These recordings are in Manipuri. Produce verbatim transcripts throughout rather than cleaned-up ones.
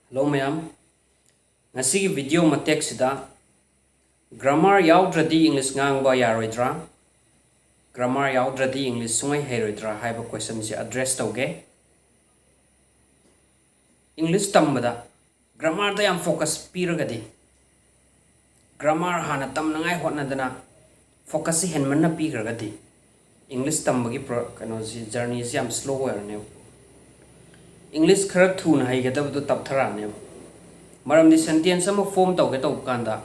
Hello ꯃꯌꯥꯝ, ꯉꯁꯤꯒꯤ video ꯃꯇꯦꯛꯁꯤꯗ grammar ꯌꯥꯎꯗ꯭ꯔꯗꯤ English ꯉꯥꯡꯕ ꯌꯥꯔꯣꯏꯗ꯭ꯔꯥ, grammar ꯌꯥꯎꯗ꯭ꯔꯗꯤ English ꯁꯨꯡꯍꯩ ꯍꯩꯔꯣꯏꯗ꯭ꯔꯥ ꯍꯥꯏꯕ questionꯁꯦ address ꯇꯧꯒꯦ꯫ English ꯇꯝꯕꯗ grammarꯗ ꯌꯥꯝ focus ꯄꯤꯔꯒꯗꯤ, grammar ꯍꯥꯟꯅ ꯇꯝꯅꯉꯥꯏ ꯍꯣꯠꯅꯗꯅ focusꯁꯤ ꯍꯦꯟꯃꯟꯅ ꯄꯤꯈ꯭ꯔꯒꯗꯤ English ꯇꯝꯕꯒꯤ ꯀꯩꯅꯣꯁꯤ, journeyꯁꯤ ꯌꯥꯝ slow ꯑꯣꯏꯔꯅꯦꯕ꯫ English ꯈꯔ ꯊꯨꯅ ꯍꯩꯒꯗꯕꯗꯣ ꯇꯞꯊꯔꯛꯑꯅꯦꯕ꯫ ꯃꯔꯝꯗꯤ sentence ꯑꯃ form ꯇꯧꯒꯦ ꯇꯧꯕ ꯀꯥꯟꯗ,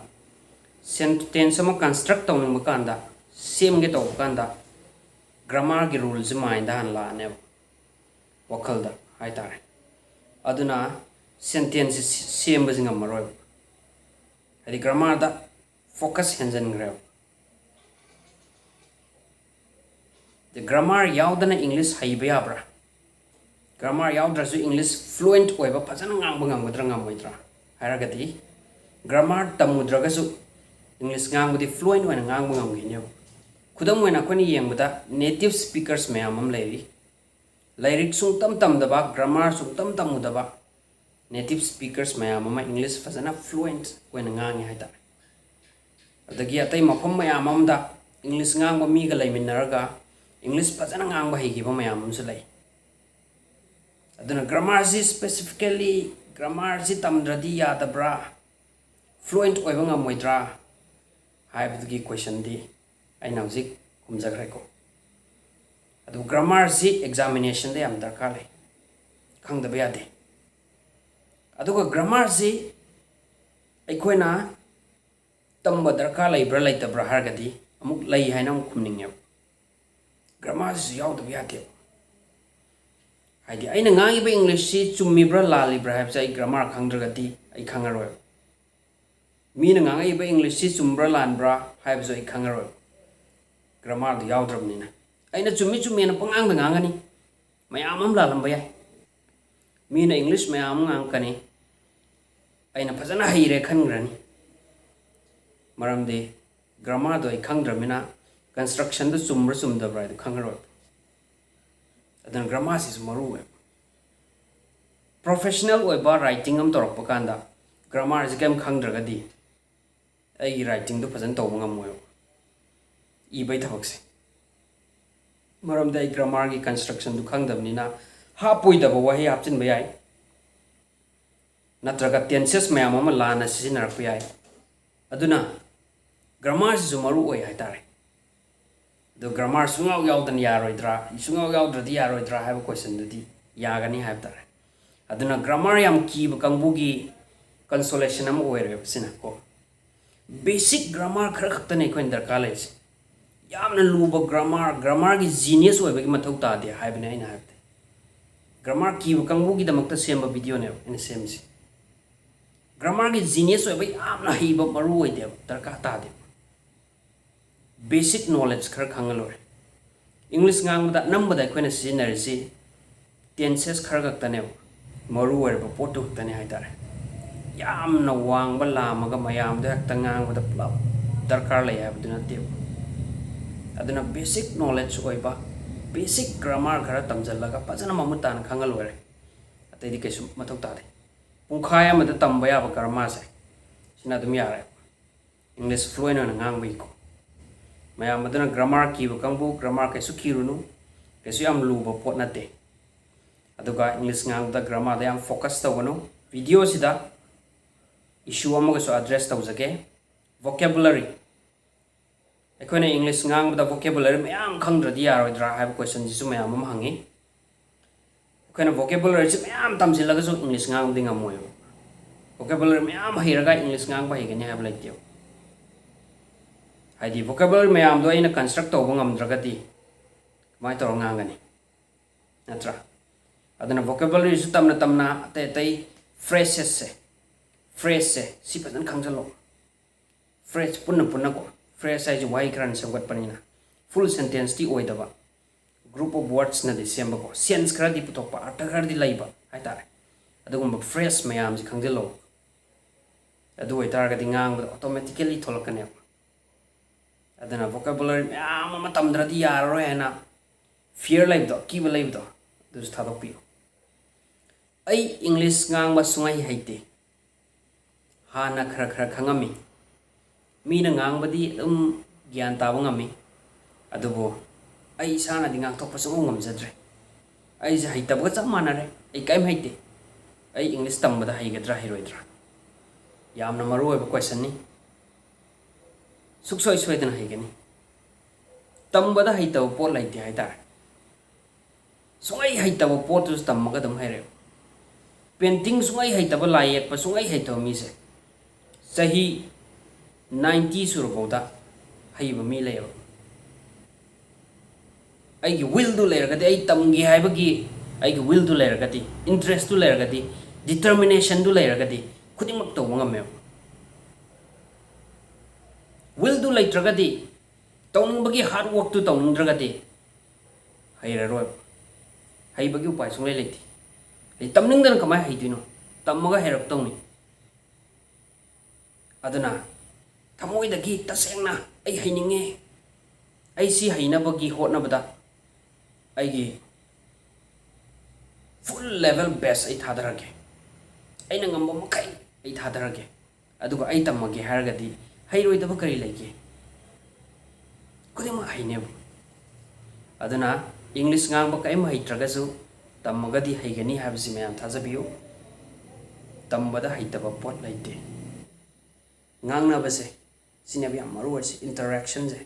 sentence ꯑꯃ construct ꯇꯧꯅꯤꯡꯕ ꯀꯥꯟꯗ, ꯁꯦꯝꯒꯦ ꯇꯧꯕ ꯀꯥꯟꯗ grammarꯒꯤ ruleꯁꯤ mindꯗ ꯍꯥꯟꯅ ꯂꯥꯛꯑꯅꯦꯕ, ꯋꯥꯈꯜꯗ ꯍꯥꯏꯇꯥꯔꯦ꯫ ꯑꯗꯨꯅ sentenceꯁꯤ ꯁꯦꯝꯕꯁꯤ ꯉꯝꯃꯔꯣꯏꯕ, ꯍꯥꯏꯗꯤ grammarꯗ focus ꯍꯦꯟꯖꯤꯟꯈ꯭ꯔꯦꯕ꯫ Grammar ꯌꯥꯎꯗꯅ English ꯍꯩꯕ ꯌꯥꯕ꯭ꯔꯥ? Grammar ꯌꯥꯎꯗ꯭ꯔꯁꯨ English fluent ꯑꯣꯏꯕ ꯐꯖꯅ ꯉꯥꯡꯕ ꯉꯝꯒꯗ꯭ꯔꯥ ꯉꯝꯃꯣꯏꯗ꯭ꯔꯥ ꯍꯥꯏꯔꯒꯗꯤ, grammar ꯇꯝꯃꯨꯗ꯭ꯔꯒꯁꯨ English ꯉꯥꯡꯕꯗꯤ fluent ꯑꯣꯏꯅ ꯉꯥꯡꯕ ꯉꯝꯒꯅꯦꯕ꯫ ꯈꯨꯗꯝ ꯑꯣꯏꯅ ꯑꯩꯈꯣꯏꯅ ꯌꯦꯡꯕꯗ native speakers ꯃꯌꯥꯝ ꯑꯃ ꯂꯩꯔꯤ꯫ ꯂꯥꯏꯔꯤꯛ ꯁꯨꯡꯇꯝ ꯇꯝꯗꯕ, grammar ꯁꯨꯡꯇꯝ ꯇꯝꯃꯨꯗꯕ native speakers ꯃꯌꯥꯝ ꯑꯃ English ꯐꯖꯅ fluent ꯑꯣꯏꯅ ꯉꯥꯡꯉꯤ ꯍꯥꯏꯇꯥꯔꯦ꯫ ꯑꯗꯒꯤ ꯑꯇꯩ ꯃꯐꯝ ꯃꯌꯥꯝ ꯑꯃꯗ English ꯉꯥꯡꯕ ꯃꯤꯒ ꯂꯩꯃꯤꯟꯅꯔꯒ English ꯐꯖꯅ ꯉꯥꯡꯕ ꯍꯩꯈꯤꯕ ꯃꯌꯥꯝ ꯑꯃꯁꯨ ꯂꯩ꯫ ꯑꯗꯨꯅ grammarꯁꯤ specifically, grammarꯁꯤ ꯇꯝꯗ꯭ꯔꯗꯤ ꯌꯥꯗꯕ꯭ꯔꯥ, fluent ꯑꯣꯏꯕ ꯉꯝꯃꯣꯏꯗ꯭ꯔꯥ ꯍꯥꯏꯕꯗꯨꯒꯤ questionꯗꯤ ꯑꯩꯅ ꯍꯧꯖꯤꯛ ꯈꯨꯝꯖꯈ꯭ꯔꯦꯀꯣ꯫ ꯑꯗꯨ grammarꯁꯤ examinationꯗ ꯌꯥꯝ ꯗꯔꯀꯥꯔ ꯂꯩ, ꯈꯪꯗꯕ ꯌꯥꯗꯦ꯫ ꯑꯗꯨꯒ grammarꯁꯤ ꯑꯩꯈꯣꯏꯅ ꯇꯝꯕ ꯗꯔꯀꯥꯔ ꯂꯩꯕ꯭ꯔꯥ ꯂꯩꯇꯕ꯭ꯔꯥ ꯍꯥꯏꯔꯒꯗꯤ, ꯑꯃꯨꯛ ꯂꯩ ꯍꯥꯏꯅ ꯑꯃꯨꯛ ꯈꯨꯝꯅꯤꯡꯉꯦꯕ꯫ Grammarꯁꯤꯁꯨ ꯌꯥꯎꯗꯕ ꯌꯥꯗꯦꯕ꯫ ꯍꯥꯏꯗꯤ ꯑꯩꯅ ꯉꯥꯡꯉꯤꯕ Englishꯁꯤ ꯆꯨꯝꯃꯤꯕ꯭ꯔꯥ ꯂꯥꯜꯂꯤꯕ꯭ꯔꯥ ꯍꯥꯏꯕꯁꯦ ꯑꯩ grammar ꯈꯪꯗ꯭ꯔꯒꯗꯤ ꯑꯩ ꯈꯪꯉꯔꯣꯏꯕ꯫ ꯃꯤꯅ ꯉꯥꯡꯉꯛꯏꯕ Englishꯁꯤ ꯆꯨꯝꯕ꯭ꯔꯥ ꯂꯥꯟꯕ꯭ꯔꯥ ꯍꯥꯏꯕꯁꯨ ꯑꯩ ꯈꯪꯉꯔꯣꯏꯕ, grammarꯗꯨ ꯌꯥꯎꯗ꯭ꯔꯕꯅꯤꯅ꯫ ꯑꯩꯅ ꯆꯨꯝꯃꯤ ꯆꯨꯝꯃꯦꯅ ꯄꯪꯉꯥꯡꯗ ꯉꯥꯡꯒꯅꯤ, ꯃꯌꯥꯝ ꯑꯃ ꯂꯥꯜꯂꯝꯕ ꯌꯥꯏ꯫ ꯃꯤꯅ English ꯃꯌꯥꯝ ꯑꯃ ꯉꯥꯡꯉꯛꯀꯅꯤ, ꯑꯩꯅ ꯐꯖꯅ ꯍꯩꯔꯦ ꯈꯟꯈ꯭ꯔꯅꯤ꯫ ꯃꯔꯝꯗꯤ grammarꯗꯣ ꯑꯩ ꯈꯪꯗ꯭ꯔꯕꯅꯤꯅ constructionꯗꯣ ꯆꯨꯝꯕ꯭ꯔꯥ ꯆꯨꯝꯗꯕ꯭ꯔꯥ ꯍꯥꯏꯗꯣ ꯈꯪꯉꯔꯣꯏ꯫ ꯑꯗꯨꯅ grammarꯁꯤꯁꯨ ꯃꯔꯨ ꯑꯣꯏ꯫ ꯄ꯭ꯔꯣꯐꯦꯁꯅꯦꯜ ꯑꯣꯏꯕ ꯔꯥꯏꯇꯤꯡ ꯑꯃ ꯇꯧꯔꯛꯄ ꯀꯥꯟꯗ ꯒ꯭ꯔꯥꯃꯥꯔꯁꯦ ꯀꯩꯝ ꯈꯪꯗ꯭ꯔꯒꯗꯤ ꯑꯩꯒꯤ ꯔꯥꯏꯇꯤꯡꯗꯣ ꯐꯖꯅ ꯇꯧꯕ ꯉꯝꯃꯣꯏꯕ, ꯏꯕꯩ ꯊꯕꯛꯁꯦ꯫ ꯃꯔꯝꯗꯤ ꯑꯩ ꯒ꯭ꯔꯥꯃꯥꯔꯒꯤ ꯀꯟꯁꯇ꯭ꯔꯛꯁꯟꯗꯨ ꯈꯪꯗꯕꯅꯤꯅ ꯍꯥꯞꯄꯣꯏꯗꯕ ꯋꯥꯍꯩ ꯍꯥꯞꯆꯤꯟꯕ ꯌꯥꯏ, ꯅꯠꯇ꯭ꯔꯒ ꯇꯦꯟꯁꯦꯁ ꯃꯌꯥꯝ ꯑꯃ ꯂꯥꯟꯅ ꯁꯤꯖꯤꯟꯅꯔꯛꯄ ꯌꯥꯏ꯫ ꯑꯗꯨꯅ ꯒ꯭ꯔꯥꯃꯥꯔꯁꯤꯁꯨ ꯃꯔꯨ ꯑꯣꯏ ꯍꯥꯏꯇꯥꯔꯦ꯫ ꯑꯗꯣ ꯒ꯭ꯔꯥꯃꯥꯔ ꯁꯨꯡꯌꯥꯎ ꯌꯥꯎꯗꯅ ꯌꯥꯔꯣꯏꯗ꯭ꯔꯥ, ꯁꯨꯡꯌꯥꯎ ꯌꯥꯎꯗ꯭ꯔꯗꯤ ꯌꯥꯔꯣꯏꯗ꯭ꯔꯥ ꯍꯥꯏꯕ ꯀꯣꯏꯁꯟꯗꯨꯗꯤ ꯌꯥꯒꯅꯤ ꯍꯥꯏꯕ ꯇꯥꯔꯦ꯫ ꯑꯗꯨꯅ ꯒ꯭ꯔꯥꯃꯥꯔ ꯌꯥꯝ ꯀꯤꯕ ꯀꯥꯡꯕꯨꯒꯤ ꯀꯟꯁꯣꯂꯦꯁꯟ ꯑꯃ ꯑꯣꯏꯔꯦꯕ ꯁꯤꯅ ꯀꯣ꯫ ꯕꯦꯁꯤꯛ ꯒ꯭ꯔꯥꯃꯥꯔ ꯈꯔ ꯈꯛꯇꯅꯦ ꯑꯩꯈꯣꯏꯅ ꯗꯔꯀꯥꯔ ꯂꯩꯔꯤꯁꯦ꯫ ꯌꯥꯝꯅ ꯂꯨꯕ ꯒ꯭ꯔꯥꯃꯥꯔ, ꯒ꯭ꯔꯥꯃꯥꯔꯒꯤ ꯖꯤꯅꯤꯌꯁ ꯑꯣꯏꯕꯒꯤ ꯃꯊꯧ ꯇꯥꯗꯦ ꯍꯥꯏꯕꯅꯦ ꯑꯩꯅ ꯍꯥꯏꯕꯗꯤ꯫ ꯒ꯭ꯔꯥꯃꯥꯔ ꯀꯤꯕ ꯀꯥꯡꯕꯨꯒꯤꯗꯃꯛꯇ ꯁꯦꯝꯕ ꯚꯤꯗꯤꯑꯣꯅꯦꯕ ꯑꯩꯅ ꯁꯦꯝꯃꯤꯁꯦ꯫ ꯒ꯭ꯔꯥꯃꯥꯔꯒꯤ ꯖꯤꯅꯤꯌꯁ ꯑꯣꯏꯕ ꯌꯥꯝꯅ ꯍꯩꯕ ꯃꯔꯨ ꯑꯣꯏꯗꯦꯕ, ꯗꯔꯀꯥꯔ ꯇꯥꯗꯦꯕ꯫ ꯕꯦꯁꯤꯛ ꯅꯣꯂꯦꯖ ꯈꯔ ꯈꯪꯉ ꯂꯣꯏꯔꯦ꯫ ꯏꯪꯂꯤꯁ ꯉꯥꯡꯕꯗ ꯑꯅꯝꯕꯗ ꯑꯩꯈꯣꯏꯅ ꯁꯤꯖꯤꯟꯅꯔꯤꯁꯤ ꯇꯦꯟꯁꯦꯁ ꯈꯔ ꯈꯛꯇꯅꯦꯕ ꯃꯔꯨ ꯑꯣꯏꯔꯕ ꯄꯣꯠꯇꯨ ꯈꯛꯇꯅꯦ ꯍꯥꯏꯇꯥꯔꯦ꯫ ꯌꯥꯝꯅ ꯋꯥꯡꯕ ꯂꯥꯝꯃꯒ ꯃꯌꯥꯝꯗ ꯍꯦꯛꯇ ꯉꯥꯡꯕꯗ ꯄꯨꯂꯞ ꯗꯔꯀꯥꯔ ꯂꯩ ꯍꯥꯏꯕꯗꯨ ꯅꯠꯇꯦꯕ꯫ ꯑꯗꯨꯅ ꯕꯦꯁꯤꯛ ꯅꯣꯂꯦꯖ ꯑꯣꯏꯕ, ꯕꯦꯁꯤꯛ ꯒ꯭ꯔꯥꯃꯥꯔ ꯈꯔ ꯇꯝꯁꯤꯜꯂꯒ ꯐꯖꯅ ꯃꯃꯨꯠ ꯇꯥꯅ ꯈꯪꯉ ꯂꯣꯏꯔꯦ꯫ ꯑꯇꯩꯗꯤ ꯀꯩꯁꯨ ꯃꯊꯧ ꯇꯥꯗꯦ꯫ ꯄꯨꯡꯈꯥꯏ ꯑꯃꯗ ꯇꯝꯕ ꯌꯥꯕ ꯒ꯭ꯔꯥꯃꯥꯔꯁꯦ ꯁꯤꯅ ꯑꯗꯨꯝ ꯌꯥꯔꯦ꯫ ꯏꯪꯂꯤꯁ ꯐ꯭ꯂꯨꯑꯦꯟ ꯑꯣꯏꯅ ꯉꯥꯡꯕꯒꯤꯀꯣ꯫ ꯃꯌꯥꯝ ꯑꯗꯨꯅ ꯒ꯭ꯔꯥꯃꯥꯔ ꯀꯤꯕ ꯀꯥꯡꯕꯨ, ꯒ꯭ꯔꯥꯃꯥꯔ ꯀꯩꯁꯨ ꯀꯤꯔꯨꯅꯨ, ꯀꯩꯁꯨ ꯌꯥꯝ ꯂꯨꯕ ꯄꯣꯠ ꯅꯠꯇꯦ꯫ ꯑꯗꯨꯒ ꯏꯪꯂꯤꯁ ꯉꯥꯡꯕꯗ ꯒ꯭ꯔꯥꯃꯥꯔꯗ ꯌꯥꯝ ꯐꯣꯀꯁ ꯇꯧꯒꯅꯨ꯫ ꯚꯤꯗꯤꯑꯣꯁꯤꯗ ꯏꯁꯨ ꯑꯃꯒꯁꯨ ꯑꯦꯗ꯭ꯔꯦꯁ ꯇꯧꯖꯒꯦ, ꯚꯣꯀꯦꯕꯨꯂꯔꯤ꯫ ꯑꯩꯈꯣꯏꯅ ꯏꯪꯂꯤꯁ ꯉꯥꯡꯕꯗ ꯚꯣꯀꯦꯕꯨꯂꯔꯤ ꯃꯌꯥꯝ ꯈꯪꯗ꯭ꯔꯗꯤ ꯌꯥꯔꯣꯏꯗ꯭ꯔꯥ ꯍꯥꯏꯕ ꯀꯣꯏꯁꯟꯁꯤꯁꯨ ꯃꯌꯥꯝ ꯑꯃ ꯍꯪꯉꯤ꯫ ꯑꯩꯈꯣꯏꯅ ꯚꯣꯀꯦꯕꯨꯂꯔꯤꯁꯤ ꯃꯌꯥꯝ ꯇꯝꯁꯤꯜꯂꯒꯁꯨ ꯏꯪꯂꯤꯁ ꯉꯥꯡꯕꯗꯤ ꯉꯝꯃꯣꯏꯕ꯫ ꯚꯣꯀꯦꯕꯨꯂꯔꯤ ꯃꯌꯥꯝ ꯍꯩꯔꯒ ꯏꯪꯂꯤꯁ ꯉꯥꯡꯕ ꯍꯩꯒꯅꯤ ꯍꯥꯏꯕ ꯂꯩꯇꯦꯕ꯫ ꯍꯥꯏꯗꯤ ꯚꯣꯀꯦꯕꯨꯂꯔꯤ ꯃꯌꯥꯝꯗꯣ ꯑꯩꯅ ꯀꯟꯁꯇ꯭ꯔꯛ ꯇꯧꯕ ꯉꯝꯗ꯭ꯔꯒꯗꯤ ꯀꯃꯥꯏꯅ ꯇꯧꯔ ꯉꯥꯡꯒꯅꯤ? ꯅꯠꯇ꯭ꯔꯥ? ꯑꯗꯨꯅ ꯚꯣꯀꯦꯕꯨꯂꯔꯤꯁꯨ ꯇꯝꯅ ꯇꯝꯅ ꯑꯇꯩ ꯑꯇꯩ ꯐ꯭ꯔꯦꯁꯦꯁꯁꯦ, ꯐ꯭ꯔꯦꯁꯁꯦ ꯁꯤ ꯐꯖꯅ ꯈꯪꯖꯜꯂꯣ꯫ ꯐ꯭ꯔꯦꯁ ꯄꯨꯟꯅ ꯄꯨꯟꯅꯀꯣ, ꯐ꯭ꯔꯦꯁ ꯍꯥꯏꯁꯦ ꯋꯥꯍꯩ ꯈꯔꯅ ꯁꯦꯝꯒꯠꯄꯅꯤꯅ, ꯐꯨꯜ ꯁꯦꯟꯇꯦꯟꯁꯇꯤ ꯑꯣꯏꯗꯕ, ꯒ꯭ꯔꯨꯞ ꯑꯣꯐ ꯋꯥꯔꯗꯁꯅꯗꯤ ꯁꯦꯝꯕꯀꯣ, ꯁꯦꯟꯁ ꯈꯔꯗꯤ ꯄꯨꯊꯣꯛꯄ, ꯑꯔꯊ ꯈꯔꯗꯤ ꯂꯩꯕ ꯍꯥꯏꯇꯥꯔꯦ꯫ ꯑꯗꯨꯒꯨꯝꯕ ꯐ꯭ꯔꯦꯁ ꯃꯌꯥꯝꯁꯦ ꯈꯪꯖꯤꯜꯂꯣ꯫ ꯑꯗꯨ ꯑꯣꯏꯇꯥꯔꯒꯗꯤ ꯉꯥꯡꯕꯗ ꯑꯣꯇꯣꯃꯦꯇꯤꯀꯦꯂꯤ ꯊꯣꯛꯂꯛꯀꯅꯦꯕ꯫ ꯑꯗꯨꯅ ꯚꯣꯀꯦꯕꯨꯂꯔꯤ ꯃꯌꯥꯝ ꯑꯃ ꯇꯝꯗ꯭ꯔꯗꯤ ꯌꯥꯔꯔꯣꯏ ꯍꯥꯏꯅ ꯐꯤꯌꯔ ꯂꯩꯕꯗꯣ, ꯑꯀꯤꯕ ꯂꯩꯕꯗꯣ, ꯑꯗꯨꯁꯨ ꯊꯥꯗꯣꯛꯄꯤꯌꯨ꯫ ꯑꯩ ꯏꯪꯂꯤꯁ ꯉꯥꯡꯕ ꯁꯨꯡꯍꯩ ꯍꯩꯇꯦ꯫ ꯍꯥꯟꯅ ꯈꯔ ꯈꯔ ꯈꯪꯉꯝꯃꯤ꯫ ꯃꯤꯅ ꯉꯥꯡꯕꯗꯤ ꯑꯗꯨꯝ ꯒ꯭ꯌꯥꯟ ꯇꯥꯕ ꯉꯝꯃꯤ꯫ ꯑꯗꯨꯕꯨ ꯑꯩ ꯏꯁꯥꯅꯗꯤ ꯉꯥꯡꯊꯣꯛꯄ ꯁꯨꯡꯉꯝ ꯉꯝꯖꯗ꯭ꯔꯦ꯫ ꯑꯩꯁꯦ ꯍꯩꯇꯕꯒ ꯆꯞ ꯃꯥꯟꯅꯔꯦ꯫ ꯑꯩ ꯀꯔꯤꯝ ꯍꯩꯇꯦ꯫ ꯑꯩ ꯏꯪꯂꯤꯁ ꯇꯝꯕꯗ ꯍꯩꯒꯗ꯭ꯔꯥ ꯍꯩꯔꯣꯏꯗ꯭ꯔꯥ? ꯌꯥꯝꯅ ꯃꯔꯨ ꯑꯣꯏꯕ ꯀꯣꯏꯁꯟꯅꯤ꯫ ꯁꯨꯡꯁꯣꯏ ꯁꯣꯏꯗꯅ ꯍꯩꯒꯅꯤ꯫ ꯇꯝꯕꯗ ꯍꯩꯇꯕ ꯄꯣꯠ ꯂꯩꯇꯦ ꯍꯥꯏꯇꯥꯔꯦ꯫ ꯁꯨꯡꯍꯩ ꯍꯩꯇꯕ ꯄꯣꯠꯇꯨꯁꯨ ꯇꯝꯃꯒ ꯑꯗꯨꯝ ꯍꯩꯔꯛꯑꯦ꯫ ꯄꯦꯟꯇꯤꯡ ꯁꯨꯡꯍꯩ ꯍꯩꯇꯕ, ꯂꯥꯏ ꯌꯦꯛꯄ ꯁꯨꯡꯍꯩ ꯍꯩꯇꯕ ꯃꯤꯁꯦ ꯆꯍꯤ ꯅꯥꯏꯟꯇꯤ ꯁꯨꯔꯐꯥꯎꯗ ꯍꯩꯕ ꯃꯤ ꯂꯩꯌꯦꯕ꯫ ꯑꯩꯒꯤ ꯋꯤꯜꯗꯨ ꯂꯩꯔꯒꯗꯤ, ꯑꯩ ꯇꯝꯒꯦ ꯍꯥꯏꯕꯒꯤ ꯑꯩꯒꯤ ꯋꯤꯜꯗꯨ ꯂꯩꯔꯒꯗꯤ, ꯏꯟꯇꯔꯦꯁꯇꯨ ꯂꯩꯔꯒꯗꯤ, ꯗꯤꯇꯔꯃꯤꯅꯦꯁꯟꯗꯨ ꯂꯩꯔꯒꯗꯤ ꯈꯨꯗꯤꯡꯃꯛ ꯇꯧꯕ ꯉꯝꯃꯦꯕ꯫ ꯋꯤꯜꯗꯨ ꯂꯩꯇ꯭ꯔꯒꯗꯤ, ꯇꯧꯅꯤꯡꯕꯒꯤ ꯍꯥꯔꯗ ꯋꯥꯔꯛꯇꯨ ꯇꯧꯅꯤꯡꯗ꯭ꯔꯒꯗꯤ ꯍꯩꯔꯔꯣꯏꯕ꯫ ꯍꯩꯕꯒꯤ ꯎꯄꯥꯏ ꯁꯨꯡꯂꯩ ꯂꯩꯇꯦ꯫ ꯑꯩ ꯇꯝꯅꯤꯡꯗꯅ ꯀꯃꯥꯏꯅ ꯍꯩꯗꯣꯏꯅꯣ? ꯇꯝꯃꯒ ꯍꯩꯔꯛꯇꯧꯅꯤ꯫ ꯑꯗꯨꯅ ꯊꯃꯣꯏꯗꯒꯤ ꯇꯁꯦꯡꯅ ꯑꯩ ꯍꯩꯅꯤꯡꯉꯦ, ꯑꯩ ꯁꯤ ꯍꯩꯅꯕꯒꯤ ꯍꯣꯠꯅꯕꯗ ꯑꯩꯒꯤ ꯐꯨꯜ ꯂꯦꯚꯦꯜ ꯕꯦꯁ ꯑꯩ ꯊꯥꯗꯔꯒꯦ, ꯑꯩꯅ ꯉꯝꯕ ꯃꯈꯩ ꯑꯩ ꯊꯥꯗꯔꯒꯦ, ꯑꯗꯨꯒ ꯑꯩ ꯇꯝꯃꯒꯦ ꯍꯥꯏꯔꯒꯗꯤ ꯍꯩꯔꯣꯏꯗꯕ ꯀꯔꯤ ꯂꯩꯒꯦ? ꯈꯨꯗꯤꯡꯃꯛ ꯍꯩꯅꯦꯕ꯫ ꯑꯗꯨꯅ ꯏꯪꯂꯤꯁ ꯉꯥꯡꯕ ꯀꯔꯤꯝ ꯍꯩꯇ꯭ꯔꯒꯁꯨ ꯇꯝꯃꯒꯗꯤ ꯍꯩꯒꯅꯤ ꯍꯥꯏꯕꯁꯤ ꯃꯌꯥꯝ ꯊꯥꯖꯕꯤꯌꯨ꯫ ꯇꯝꯕꯗ ꯍꯩꯇꯕ ꯄꯣꯠ ꯂꯩꯇꯦ꯫ ꯉꯥꯡꯅꯕꯁꯦ, ꯁꯤꯅꯦꯕ ꯌꯥꯝ ꯃꯔꯨ ꯑꯣꯏꯔꯤꯁꯦ, ꯏꯟꯇꯔꯦꯛꯁꯟꯁꯦ꯫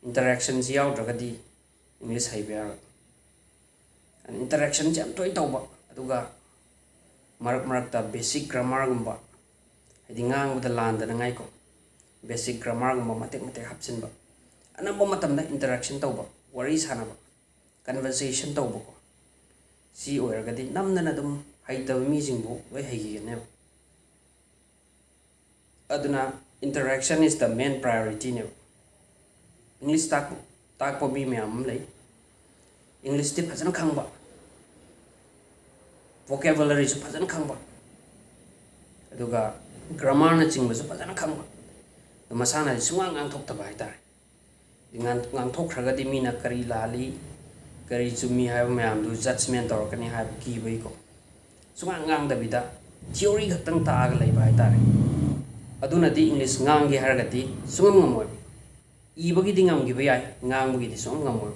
ꯏꯟꯇꯔꯦꯛꯁꯟꯁꯤ ꯌꯥꯎꯗ꯭ꯔꯒꯗꯤ ꯏꯪꯂꯤꯁ ꯍꯩꯕ ꯌꯥꯔꯣꯏ꯫ ꯑꯗꯨꯅ ꯏꯟꯇꯔꯦꯛꯁꯟꯁꯦ ꯌꯥꯝ ꯇꯣꯏꯅ ꯇꯧꯕ, ꯑꯗꯨꯒ ꯃꯔꯛ ꯃꯔꯛꯇ ꯕꯦꯁꯤꯛ ꯒ꯭ꯔꯥꯃꯔꯒꯨꯝꯕ, ꯍꯥꯏꯗꯤ ꯉꯥꯡꯕꯗ ꯂꯥꯟꯗꯅꯉꯥꯏꯀꯣ, ꯕꯦꯁꯤꯛ ꯒ꯭ꯔꯥꯃꯔꯒꯨꯝꯕ ꯃꯇꯦꯛ ꯃꯇꯦꯛ ꯍꯥꯞꯆꯤꯟꯕ, ꯑꯅꯝꯕ ꯃꯇꯝꯗ ꯏꯟꯇꯔꯦꯛꯁꯟ ꯇꯧꯕ, ꯋꯥꯔꯤ ꯁꯥꯟꯅꯕ, ꯀꯟꯚꯔꯁꯦꯁꯟ ꯇꯧꯕꯀꯣ, ꯁꯤ ꯑꯣꯏꯔꯒꯗꯤ ꯅꯝꯗꯅ ꯑꯗꯨꯝ ꯍꯩꯇꯕ ꯃꯤꯁꯤꯡꯕꯨ ꯂꯣꯏ ꯍꯩꯈꯤꯒꯅꯦꯕ꯫ ꯑꯗꯨꯅ interaction is the main priority ꯅꯦꯕ꯫ ꯏꯪꯂꯤꯁ ꯇꯥꯛꯄ, ꯇꯥꯛꯄ ꯃꯤ ꯃꯌꯥꯝ ꯑꯃ ꯂꯩ꯫ ꯏꯪꯂꯤꯁꯇꯤ ꯐꯖꯅ ꯈꯪꯕ, vocabulary ꯁꯨ ꯐꯖꯅ ꯈꯪꯕ, ꯑꯗꯨꯒ ꯒ꯭ꯔꯥꯃꯔꯅꯆꯤꯡꯕꯁꯨ ꯐꯖꯅ ꯈꯪꯕ, ꯑꯗꯨ ꯃꯁꯥꯅꯗꯤ ꯁꯨꯡꯉꯥꯡ ꯉꯥꯡꯊꯣꯛꯇꯕ ꯍꯥꯏꯇꯥꯔꯦ꯫ ꯉꯥꯡ-, ꯉꯥꯡꯊꯣꯛꯈ꯭ꯔꯒꯗꯤ ꯃꯤꯅ ꯀꯔꯤ ꯂꯥꯜꯂꯤ, ꯀꯔꯤ ꯆꯨꯝꯃꯤ ꯍꯥꯏꯕ ꯃꯌꯥꯝꯗꯨ ꯖꯖꯃꯦꯟ ꯇꯧꯔꯛꯀꯅꯤ ꯍꯥꯏꯕ ꯀꯤꯕꯒꯤꯀꯣ꯫ ꯁꯨꯡꯉꯥꯡ ꯉꯥꯡꯗꯕꯤꯗ theory ꯈꯛꯇꯪ ꯇꯥꯛꯑꯒ ꯂꯩꯕ ꯍꯥꯏꯇꯥꯔꯦ꯫ ꯑꯗꯨꯅꯗꯤ English ꯉꯥꯡꯒꯦ ꯍꯥꯏꯔꯒꯗꯤ ꯁꯨꯡꯉꯝ ꯉꯝꯃꯣꯏ꯫ ꯏꯕꯒꯤꯗꯤ ꯉꯝꯈꯤꯕ ꯌꯥꯏ, ꯉꯥꯡꯕꯒꯤꯗꯤ ꯁꯨꯡꯉꯝ ꯉꯝꯃꯣꯏ꯫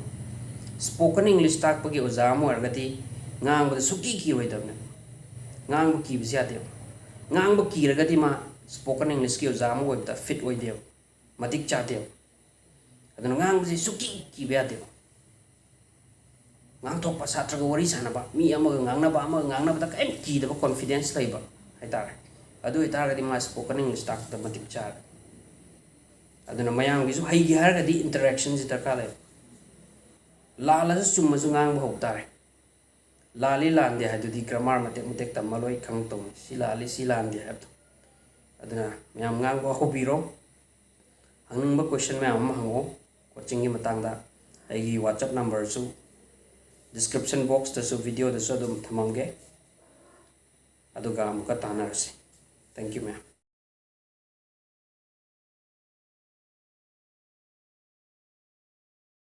Spoken English ꯇꯥꯛꯄꯒꯤ ꯑꯣꯖꯥ ꯑꯃ ꯑꯣꯏꯔꯒꯗꯤ ꯉꯥꯡꯕꯗ ꯁꯨꯛꯀꯤ ꯀꯤꯔꯣꯏꯗꯕꯅꯦ꯫ ꯉꯥꯡꯕ ꯀꯤꯕꯁꯤ ꯌꯥꯗꯦꯕ꯫ ꯉꯥꯡꯕ ꯀꯤꯔꯒꯗꯤ ꯃꯥ spoken Englishꯀꯤ ꯑꯣꯖꯥ ꯑꯃ ꯑꯣꯏꯕꯗ fit ꯑꯣꯏꯗꯦꯕ, ꯃꯇꯤꯛ ꯆꯥꯗꯦꯕ꯫ ꯑꯗꯨꯅ ꯉꯥꯡꯕꯁꯤ ꯁꯨꯛꯀꯤ ꯀꯤꯕ ꯌꯥꯗꯦꯕ꯫ ꯉꯥꯡꯊꯣꯛꯄ, ꯁꯥꯇ꯭ꯔꯒ ꯋꯥꯔꯤ ꯁꯥꯟꯅꯕ, ꯃꯤ ꯑꯃꯒ ꯉꯥꯡꯅꯕ, ꯑꯃꯒ ꯉꯥꯡꯅꯕꯗ ꯀꯔꯤꯝ ꯀꯤꯗꯕ, confidence ꯂꯩꯕ ꯍꯥꯏꯇꯥꯔꯦ꯫ ꯑꯗꯨ ꯑꯣꯏꯇꯥꯔꯒꯗꯤ ꯃꯥ spoken English ꯇꯥꯛꯄꯗ ꯃꯇꯤꯛ ꯆꯥꯔꯦ꯫ ꯑꯗꯨꯅ ꯃꯌꯥꯝꯒꯤꯁꯨ ꯍꯩꯒꯦ ꯍꯥꯏꯔꯒꯗꯤ interactionꯁꯤ ꯗꯔꯀꯥꯔ ꯂꯩ꯫ ꯂꯥꯜꯂꯁꯨ ꯆꯨꯝꯃꯁꯨ ꯉꯥꯡꯕ ꯍꯧꯕ ꯇꯥꯔꯦ꯫ ꯂꯥꯜꯂꯤ ꯂꯥꯟꯗꯦ ꯍꯥꯏꯗꯨꯗꯤ grammar ꯃꯇꯦꯛ ꯃꯇꯦꯛ ꯇꯝꯃ ꯂꯣꯏ ꯈꯪꯉꯛꯇꯧꯅꯤ, ꯁꯤ ꯂꯥꯜꯂꯤ ꯁꯤ ꯂꯥꯟꯗꯦ ꯍꯥꯏꯕꯗꯣ꯫ ꯑꯗꯨꯅ ꯃꯌꯥꯝ ꯉꯥꯡꯕ ꯍꯧꯕꯤꯔꯣ꯫ ꯍꯪꯅꯤꯡꯕ question ꯃꯌꯥꯝ ꯑꯃ ꯍꯪꯉꯛꯑꯣ coachingꯒꯤ ꯃꯇꯥꯡꯗ꯫ ꯑꯩꯒꯤ WhatsApp numberꯁꯨ description boxꯇꯁꯨ videoꯗꯁꯨ ꯑꯗꯨꯝ ꯊꯝꯃꯝꯒꯦ꯫ ꯑꯗꯨꯒ ꯑꯃꯨꯛꯀ ꯇꯥꯟꯅꯔꯁꯤ꯫ Thank you, ma'am꯫